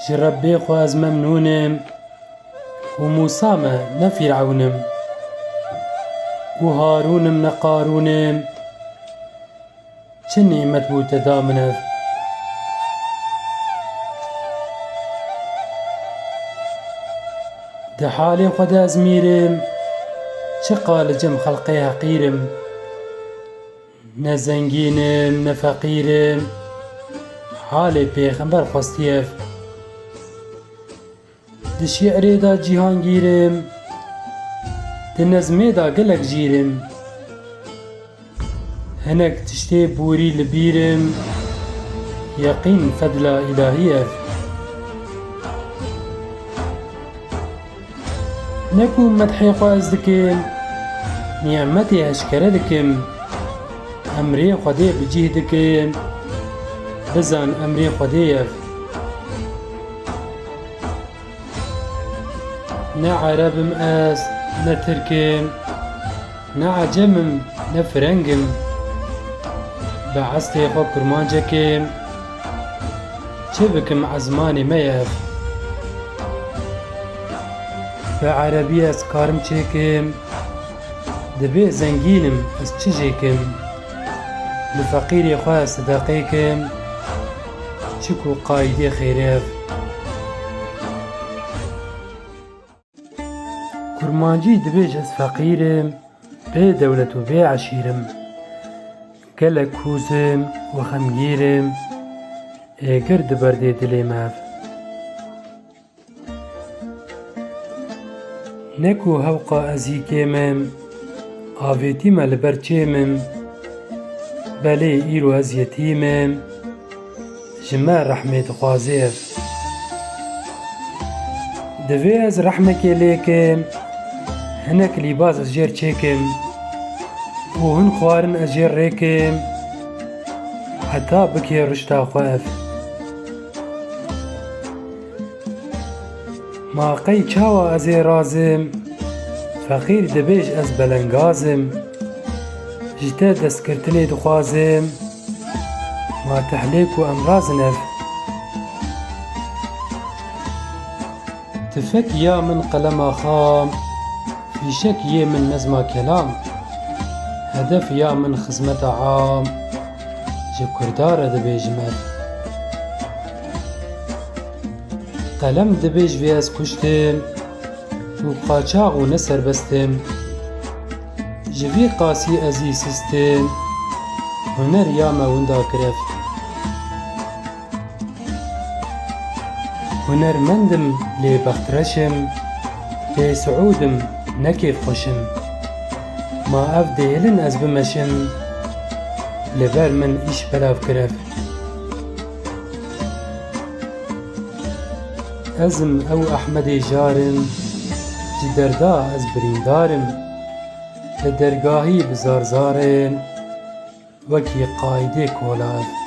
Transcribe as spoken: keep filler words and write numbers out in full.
Ji Rebbê xwe ez memnûn im û Mûsa me, ne Fîrewn im û Harûn im, ne Qarûn im. Çi nîmet bû te da min ev? Di halê xwe de ez mîr im, çi qalicim xelqê heqîr im. Ne zengîn im, ne feqîr im, halê pêxember xwestiye ev. Di şi'rê de cîhangîr im, di nezmê de gelek jîr im. Hinek tiştê borî li bîr im, yeqîn fedla îlahî ev. Ne ku medhê xwe ez dikim, nîmetê eşkere dikim, emrê Xwedê bi cih dikim, bizan emrê Xwedê ev. Ne Ereb im ez, ne Tirk im, ne Ecem im, ne Fireng im. Bi eslê xwe Kurmancek im, çi bikim ezmanê me ye ev. Bi Erebî ez karim çêkim, dibê zengîn im ez çi jêkim. Li feqîrê xwe ez sideqê kim, çi ku qayîdê xêrê ev. Kurmancî dibêj ez feqîr im, bê dewlet û bê eşîr im. Gelek kûz im û xemgîr im, êgir diberdê dilê me ev. Ne ku hewqa ez yî kêm im, avêtî me li ber çêm im, belê îro ez yetîm im, ji me rehmê dixwazê ev. Divê ez rehmekê lê kim, hinek lîbas ez jêr çêkim û hin xwarin ez jêr rêkim, heta bikê rişta xwe ev. Ma qey çawa ez ê razim, feqîr dibêj ez belengaz im, ji te destgirtinê dixwazim, ma tehlê ku em razin ev. Tifek ya min qelema xam, fîşek yê min nezma kelam, hedef ya min xizmeta am, ji Kurda re dibêjim ev. Qelem dibêj vê ez kuştim û qaçax û ne serbest im. Ji vî qasî ez î sistim, huner ya me winda kir ev. Hunermend im lê bextreş im, bê siûd im ne kêfxweş im. Ma ev dihêlin ez bimeşim, li ber min îş belav kir ev. Ez im ew Ehmedê jar im, ji derda ez birîndar im. Li dergahî bi zar zar im, wekî qayîdê kola ev.